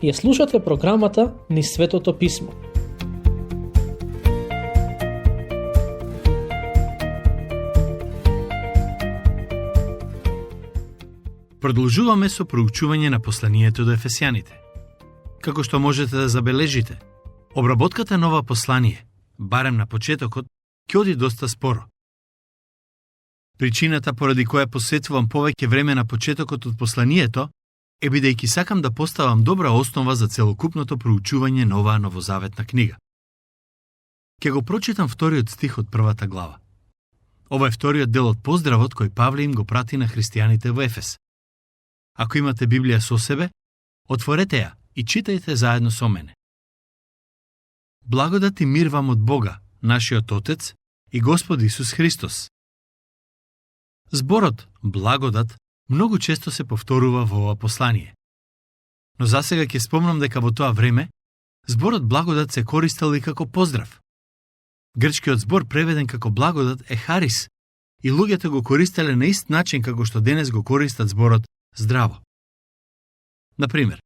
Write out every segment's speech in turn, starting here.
Ја слушате програмата Низ Светото Писмо. Продолжуваме со проучување на посланието до Ефесјаните. Како што можете да забележите, обработката на ова послание, барем на почетокот, ќе оди доста споро. Причината поради која посветувам повеќе време на почетокот од посланието е бидејќи сакам да поставам добра основа за целокупното проучување на оваа новозаветна книга. Ќе го прочитам вториот стих од првата глава. Ова е вториот дел од поздравот кој Павле им го прати на христијаните во Ефес. Ако имате Библија со себе, отворете ја и читајте заедно со мене. Благодат и мир вам од Бога, нашиот Отец и Господ Исус Христос. Зборот благодат многу често се повторува во ова послание. Но засега ќе спомнам дека во тоа време зборот благодат се користел и како поздрав. Грчкиот збор преведен како благодат е харис и луѓето го користеле на ист начин како што денес го користат зборот здраво. Например,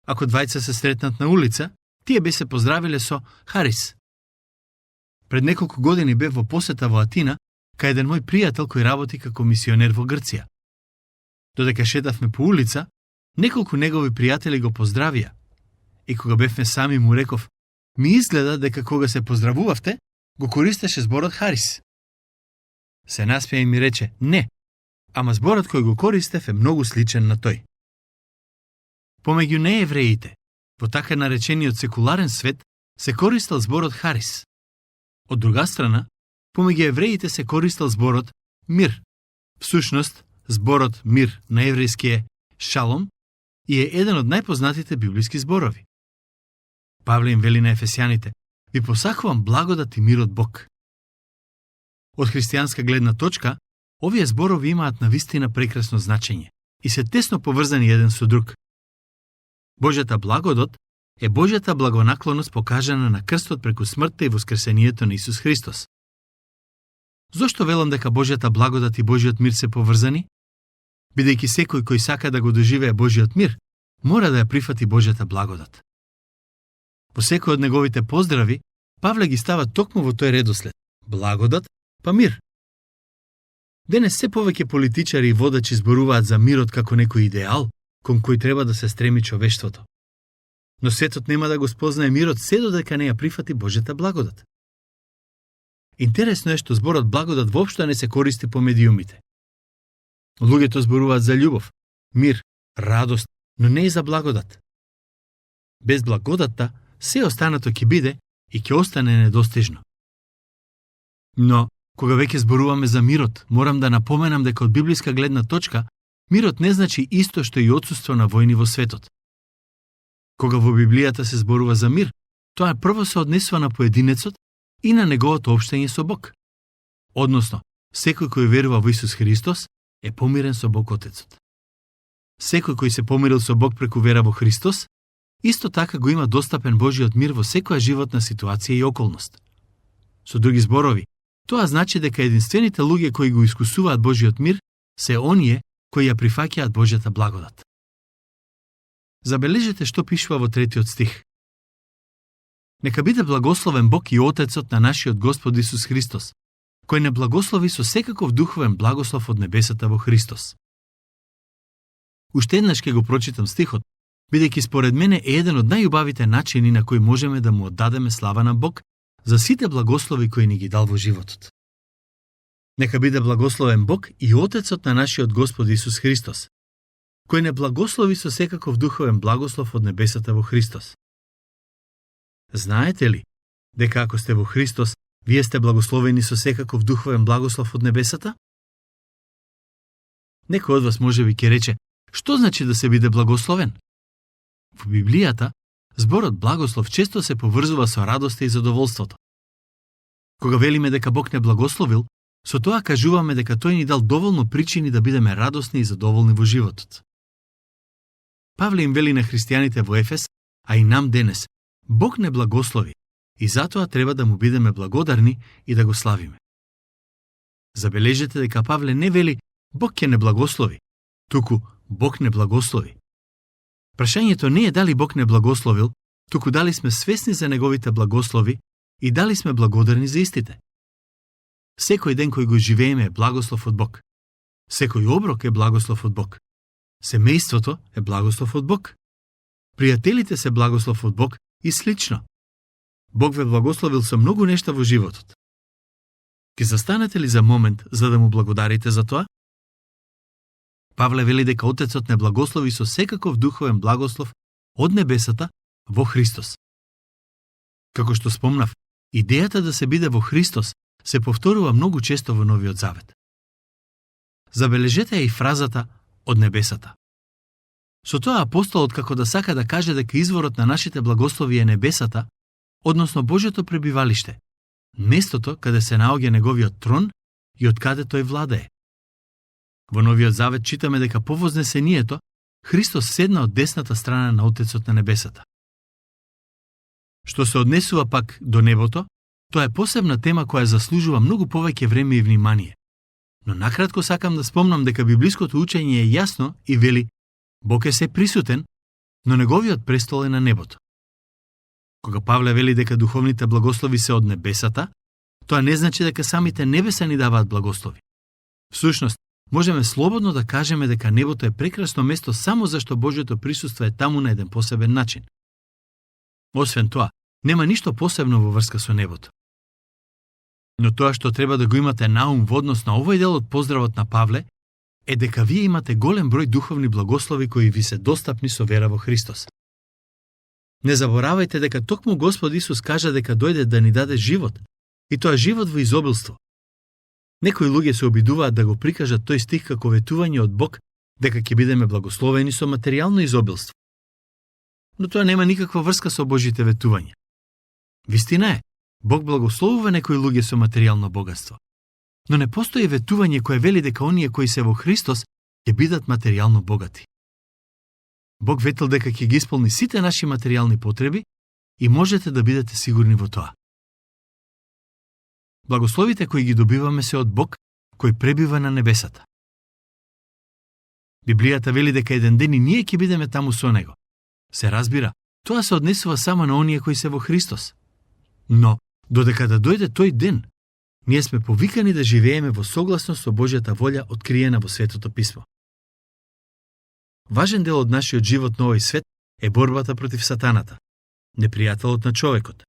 ако двајца се сретнат на улица, тие би се поздравиле со харис. Пред неколку години бев во посета во Атина, кај еден мој пријател кој работи како мисионер во Грција. Додека шетавме по улица, неколку негови пријатели го поздравија. И кога бевме сами му реков, ми изгледа дека кога се поздравувавте, го користеше зборот харис. Се насмеа и ми рече, не, ама зборот кој го користев е многу сличен на тој. Помеѓу неевреите, во така наречениот секуларен свет, се користел зборот харис. Од друга страна, помеѓу евреите се користел зборот мир. Всушност, зборот мир на еврејски е шалом и е еден од најпознатите библиски зборови. Павле им вели на ефесјаните, ви посакувам благодат и мир од Бог. Од христијанска гледна точка, овие зборови имаат навистина прекрасно значење и се тесно поврзани еден со друг. Божјата благодат е Божјата благонаклоност покажана на крстот преку смртта и воскресението на Исус Христос. Зошто велам дека Божјата благодат и Божјиот мир се поврзани? Бидејќи секој кој сака да го доживее Божјиот мир, мора да ја прифати Божјата благодат. Во секој од неговите поздрави, Павле ги става токму во тој редослед – благодат, па мир. Денес се повеќе политичари и водачи зборуваат за мирот како некој идеал, кон кој треба да се стреми човештвото. Но светот нема да го спознае мирот се додека не ја прифати Божјата благодат. Интересно е што зборот благодат воопшто не се користи по медиумите. Луѓето зборуваат за љубов, мир, радост, но не и за благодат. Без благодатта, се останато ќе биде и ќе остане недостижно. Но, кога веќе зборуваме за мирот, морам да напоменам дека од библиска гледна точка, мирот не значи исто што и отсуство на војни во светот. Кога во Библијата се зборува за мир, тоа прво се однесува на поединецот и на неговото општење со Бог. Односно, секој кој верува во Исус Христос е помирен со Бог Отецот. Секој кој се помирил со Бог преку вера во Христос, исто така го има достапен Божиот мир во секоја животна ситуација и околност. Со други зборови, тоа значи дека единствените луѓе кои го искусуваат Божиот мир се оние кои ја прифаќаат Божјата благодат. Забележете што пишува во третиот стих. Нека биде благословен Бог и Отецот на нашиот Господ Исус Христос, кој не благослови со секаков духовен благослов од небесата во Христос. Уште еднаш ќе го прочитам стихот, бидејќи според мене е еден од најубавите начини на кои можеме да му оддадеме слава на Бог за сите благослови кои ни ги дал во животот. Нека биде благословен Бог и Отецот на нашиот Господ Исус Христос, кој не благослови со секаков духовен благослов од небесата во Христос. Знаете ли дека ако сте во Христос, вие сте благословени со секаков духовен благослов од небесата? Некој од вас можеби ќе рече, што значи да се биде благословен? Во Библијата, зборот благослов често се поврзува со радоста и задоволството. Кога велиме дека Бог не благословил, со тоа кажуваме дека тој ни дал доволно причини да бидеме радосни и задоволни во животот. Павле им вели на христијаните во Ефес, а и нам денес, Бог не благослови и затоа треба да му бидеме благодарни и да го славиме. Забележете дека Павле не вели Бог ќе не благослови, туку Бог не благослови. Прашањето не е дали Бог не благословил, туку дали сме свесни за неговите благослови и дали сме благодарни за истите. Секој ден кој го живееме е благослов од Бог. Секој оброк е благослов од Бог. Семејството е благослов од Бог. Пријателите се благослов од Бог и слично. Бог ве благословил со многу нешта во животот. Ке застанете ли за момент за да му благодарите за тоа? Павле вели дека Отецот не благослови со секаков духовен благослов од небесата во Христос. Како што спомнав, идејата да се биде во Христос се повторува многу често во Новиот Завет. Забележете ја и фразата од небесата. Со тоа апостолот како да сака да каже дека изворот на нашите благослови е небесата, односно Божјото пребивалиште, местото каде се наоѓа неговиот трон и од каде тој владее. Во Новиот Завет читаме дека по вознесението Христос седна од десната страна на Отецот на небесата. Што се однесува пак до небото, тоа е посебна тема која заслужува многу повеќе време и внимание. Но накратко сакам да спомнам дека библиското учење е јасно и вели Бог е се присутен, но неговиот престол е на небото. Кога Павле вели дека духовните благослови се од небесата, тоа не значи дека самите небеса ни даваат благослови. Всушност, можеме слободно да кажеме дека небото е прекрасно место само зашто Божјото присуство е таму на еден посебен начин. Освен тоа, нема ништо посебно во врска со небото. Но тоа што треба да го имате на ум во однос на овој дел од поздравот на Павле е дека вие имате голем број духовни благослови кои ви се достапни со вера во Христос. Не заборавајте дека токму Господ Исус кажа дека дојде да ни даде живот, и тоа живот во изобилство. Некои луѓе се обидуваат да го прикажат тој стих како ветување од Бог дека ќе бидеме благословени со материјално изобилство. Но тоа нема никаква врска со Божите ветувања. Вистина е, Бог благословува некои луѓе со материјално богатство. Но не постои ветување кое вели дека оние кои се во Христос ќе бидат материјално богати. Бог ветил дека ќе ги исполни сите наши материјални потреби и можете да бидете сигурни во тоа. Благословите кои ги добиваме се од Бог, кој пребива на небесата. Библијата вели дека еден ден и ние ќе бидеме таму со Него. Се разбира, тоа се однесува само на оние кои се во Христос. Но, додека да дојде тој ден, ние сме повикани да живееме во согласност со Божјата волја откриена во Светото Писмо. Важен дел од нашиот живот на овој свет е борбата против сатаната, непријателот на човекот.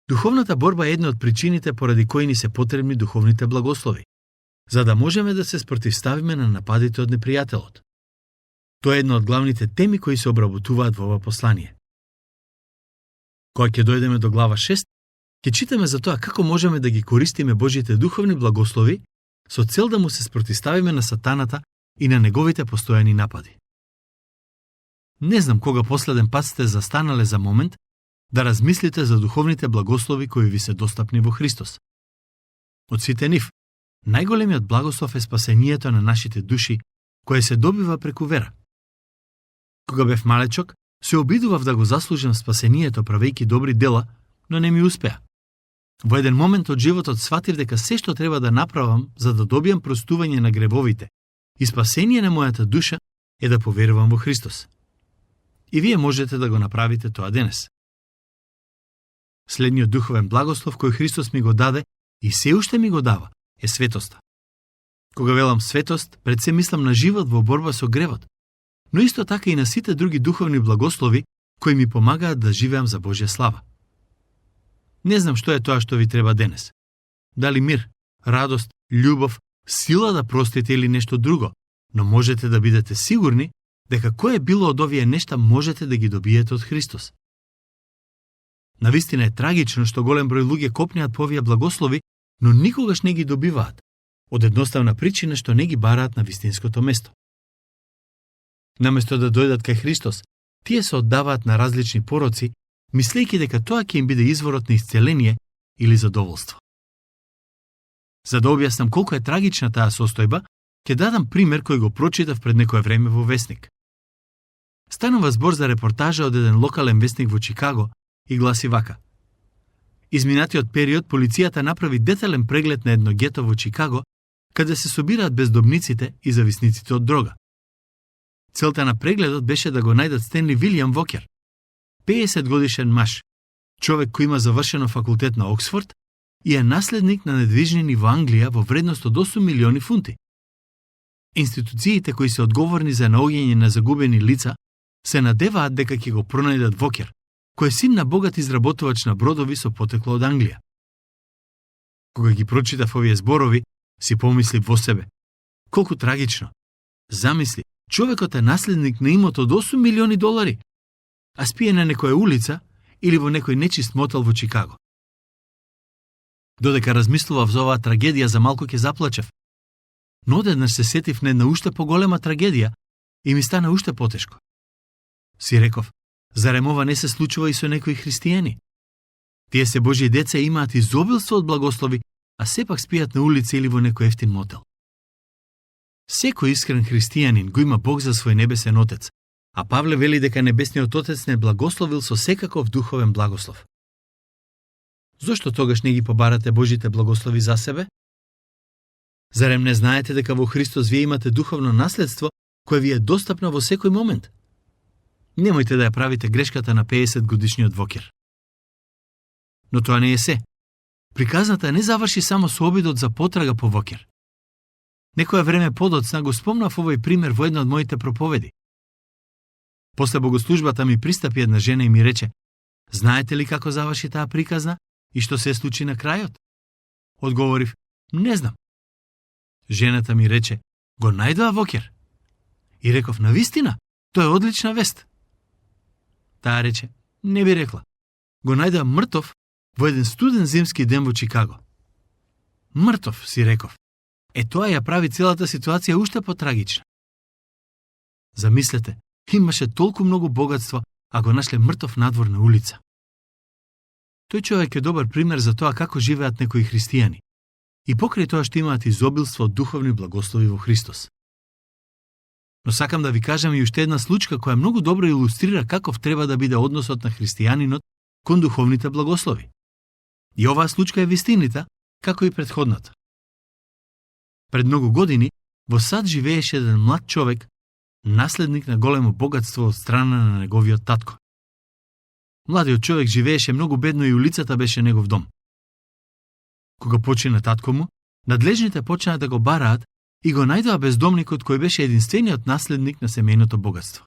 Духовната борба е една од причините поради кои ни се потребни духовните благослови, за да можеме да се спротивставиме на нападите од непријателот. Тоа е една од главните теми кои се обработуваат во ова послание. Кога ќе дојдеме до глава 6, ќе читаме за тоа како можеме да ги користиме Божите духовни благослови со цел да му се спротивставиме на сатаната и на неговите постојани напади. Не знам кога последен пат сте застанале за момент да размислите за духовните благослови кои ви се достапни во Христос. Од сите нив, најголемиот благослов е спасението на нашите души, кое се добива преку вера. Кога бев малечок, се обидував да го заслужам спасението правејќи добри дела, но не ми успеа. Во еден момент од животот сватив дека се што треба да направам за да добијам простување на гревовите и спасение на мојата душа е да поверувам во Христос. И вие можете да го направите тоа денес. Следниот духовен благослов кој Христос ми го даде и се уште ми го дава е светоста. Кога велам светост, пред се мислам на живот во борба со гревот, но исто така и на сите други духовни благослови кои ми помагаат да живеам за Божја слава. Не знам што е тоа што ви треба денес. Дали мир, радост, љубов, сила да простите или нешто друго, но можете да бидете сигурни дека кое било од овие нешта можете да ги добиете од Христос. Навистина е трагично што голем број луѓе копнеат по овие благослови, но никогаш не ги добиваат, од едноставна причина што не ги бараат на вистинското место. Наместо да дојдат кај Христос, тие се оддаваат на различни пороци, мислејќи дека тоа ќе им биде изворот на исцеление или задоволство. За да објаснам колку е трагична таа состојба, ќе дадам пример кој го прочитав пред некое време во весник. Станува збор за репортажа од еден локален весник во Чикаго и гласи вака. Изминатиот период полицијата направи детален преглед на едно гето во Чикаго, каде се собираат бездомниците и зависниците од дрога. Целта на прегледот беше да го најдат Стенли Вилијам Вокер, 50 годишен маж, човек кој има завршено факултет на Оксфорд и е наследник на недвижнини во Англија во вредност од 8 милиони фунти. Институциите кои се одговорни за наоѓање на загубени лица се надеваат дека ќе го пронајдат Вокер, кој е син на богат изработувач на бродови со потекло од Англија. Кога ги прочитав овие зборови, си помислив во себе: колку трагично. Замисли, човекот е наследник на имот од 8 милиони долари, а спие на некоја улица или во некој нечист мотел во Чикаго. Додека размислував за оваа трагедија, за малку ќе заплачев. Но одеднаш се сетив на една уште поголема трагедија и ми стана уште потешко. Си реков: зарем ова не се случува и со некои христијани? Тие се Божји деца и имаат изобилство од благослови, а сепак спијат на улица или во некој ефтин мотел. Секој искрен христијанин го има Бог за свој небесен Отец, а Павле вели дека небесниот Отец не благословил со секаков духовен благослов. Зошто тогаш не ги побарате Божите благослови за себе? Зарем не знаете дека во Христос вие имате духовно наследство кое ви е достапно во секој момент? Немојте да ја правите грешката на 50 годишниот Вокер. Но тоа не е се. Приказната не заврши само со обидот за потрага по Вокер. Некоја време подоцна го спомнав овој пример во една од моите проповеди. После богослужбата ми пристапи една жена и ми рече: знаете ли како заврши таа приказна и што се случи на крајот? Одговорив: не знам. Жената ми рече: го најдоа Вокер. И реков: навистина, тоа е одлична вест. Таа рече: не би рекла. Го најдоа мртов во еден студен зимски ден во Чикаго. Мртов, си реков. Тоа ја прави целата ситуација уште потрагична. Замислете, имаше толку многу богатство, а го нашле мртов надвор на улица. Тој човек е добар пример за тоа како живеат некои христијани. И покрај тоа што имаат изобилство од духовни благослови во Христос. Но сакам да ви кажам и уште една случка која многу добро илустрира каков треба да биде односот на христијанинот кон духовните благослови. И оваа случка е вистинита, како и претходната. Пред многу години во САД живееше еден млад човек, наследник на големо богатство од страна на неговиот татко. Младиот човек живееше многу бедно и улицата беше негов дом. Кога почина татко му, надлежните почнаа да го бараат и го најдоа бездомникот кој беше единствениот наследник на семејното богатство.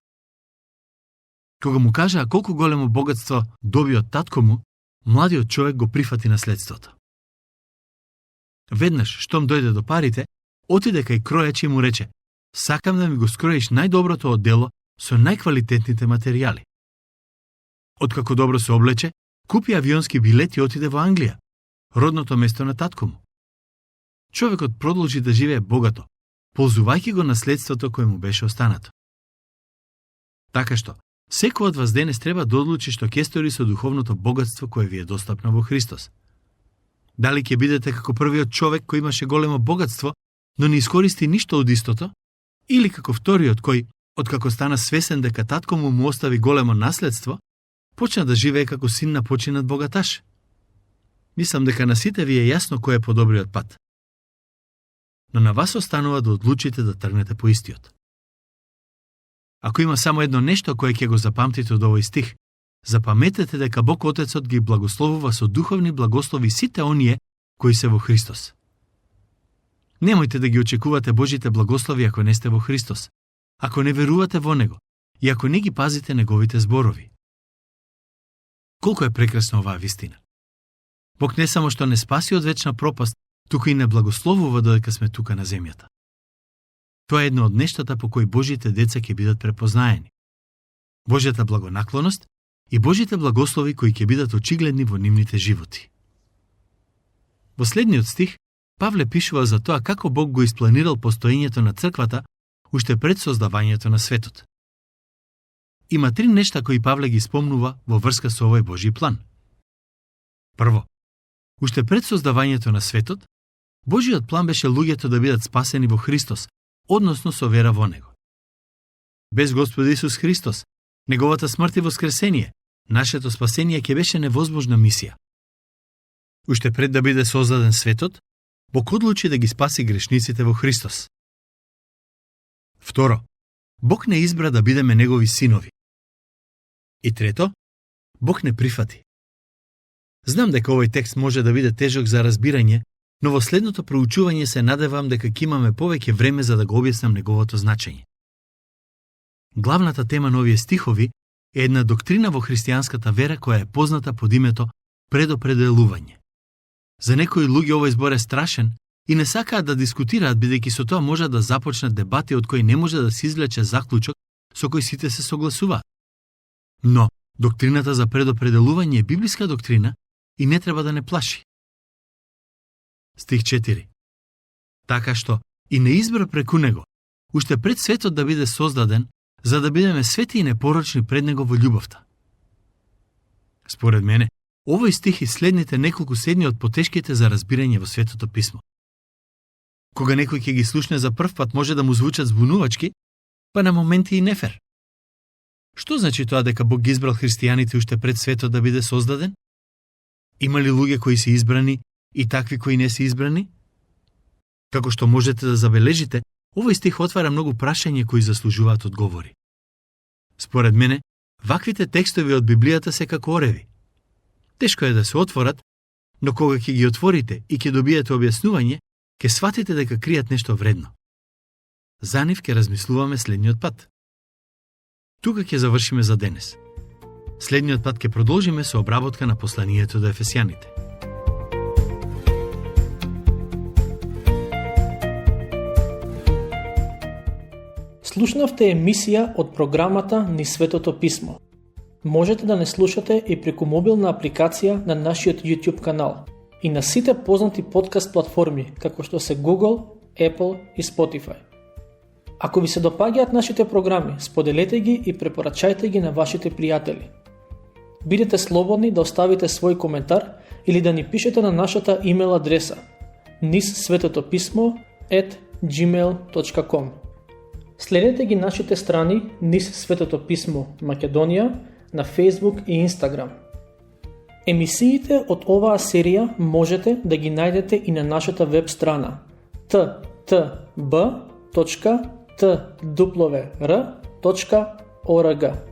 Кога му кажаа колку големо богатство доби од татко му, младиот човек го прифати наследството. Веднаш, штом дојде до парите, отиде кај кројач и му рече: сакам да ми го скроиш најдоброто оддело со најквалитетните материјали. Откако добро се облече, купи авионски билет и отиде во Англија, родното место на татко му. Човекот продолжи да живее богато, ползувајќи го наследството кое му беше останато. Така што, секој од вас денес треба да одлучи што ќе стори со духовното богатство кое ви е достапно во Христос. Дали ќе бидете како првиот човек кој имаше големо богатство, но не искористи ништо од истото, или како вториот кој, откако стана свесен дека татко му остави големо наследство, почна да живее како син на починат богаташ. Мислам дека на сите ви е јасно кој е подобриот пат. Но на вас останува да одлучите да тргнете по истиот. Ако има само едно нешто кое ќе го запамтите од овој стих, запаметете дека Бог Отецот ги благословува со духовни благослови сите оние кои се во Христос. Немојте да ги очекувате Божите благослови ако не сте во Христос, ако не верувате во Него и ако не ги пазите Неговите зборови. Колку е прекрасна оваа вистина. Бог не само што не спаси од вечна пропаст, туку и не благословува додека сме тука на земјата. Тоа е едно од нештата по кои Божите деца ќе бидат препознаени. Божјата благонаклоност и Божите благослови кои ќе бидат очигледни во нивните животи. Во следниот стих, Павле пишува за тоа како Бог го испланирал постоењето на црквата уште пред создавањето на светот. Има 3 нешта кои Павле ги спомнува во врска со овој Божји план. Прво, уште пред создавањето на светот, Божјиот план беше луѓето да бидат спасени во Христос, односно со вера во Него. Без Господ Исус Христос, Неговата смрт и воскресение, нашето спасение ќе беше невозможна мисија. Уште пред да биде создаден светот, Бог одлучи да ги спаси грешниците во Христос. Второ, Бог не избра да бидеме негови синови. И трето, Бог не прифати. Знам дека овој текст може да биде тежок за разбирање, но во следното проучување се надевам дека ќе имаме повеќе време за да го објаснам неговото значење. Главната тема на овие стихови е една доктрина во христијанската вера која е позната под името предопределување. За некои луѓе овој збор е страшен и не сакаат да дискутираат бидејќи со тоа може да започнат дебати од кои не може да се извлече заклучок со кој сите се согласуваат. Но доктрината за предопределување е библиска доктрина и не треба да не плаши. Стих 4. Така што и не избра преку него, уште пред светот да биде создаден, за да бидеме свети и непорочни пред него во љубовта. Според мене, овој стих и следните неколку седни од потешките за разбирање во Светото писмо. Кога некој ќе ги слушне за прв пат може да му звучат збунувачки, па на моменти и нефер. Што значи тоа дека Бог ги избрал христијаните уште пред светот да биде создаден? Има ли луѓе кои се избрани и такви кои не се избрани? Како што можете да забележите, овој стих отвара многу прашања кои заслужуваат одговори. Според мене, ваквите текстови од Библијата се како ореви. Тешко е да се отворат, но кога ќе ги отворите и ќе добиете објаснување, ќе сватите дека кријат нешто вредно. За нив ќе размислуваме следниот пат. Тука ќе завршиме за денес. Следниот пат ќе продолжиме со обработка на посланието до Ефесјаните. Слушнавте емисија од програмата Ни Светото Писмо. Можете да не слушате и преку мобилна апликација на нашиот YouTube канал и на сите познати подкаст платформи, како што се Google, Apple и Spotify. Ако ви се допаѓаат нашите програми, споделете ги и препорачајте ги на вашите пријатели. Бидете слободни да оставите свој коментар или да ни пишете на нашата имейл адреса nissvetotopismo@gmail.com. Следете ги нашите страни Nis Светото Писмо Македонија на Facebook и Instagram. Емисиите од оваа серија можете да ги најдете и на нашата веб страна ttb.twr.org.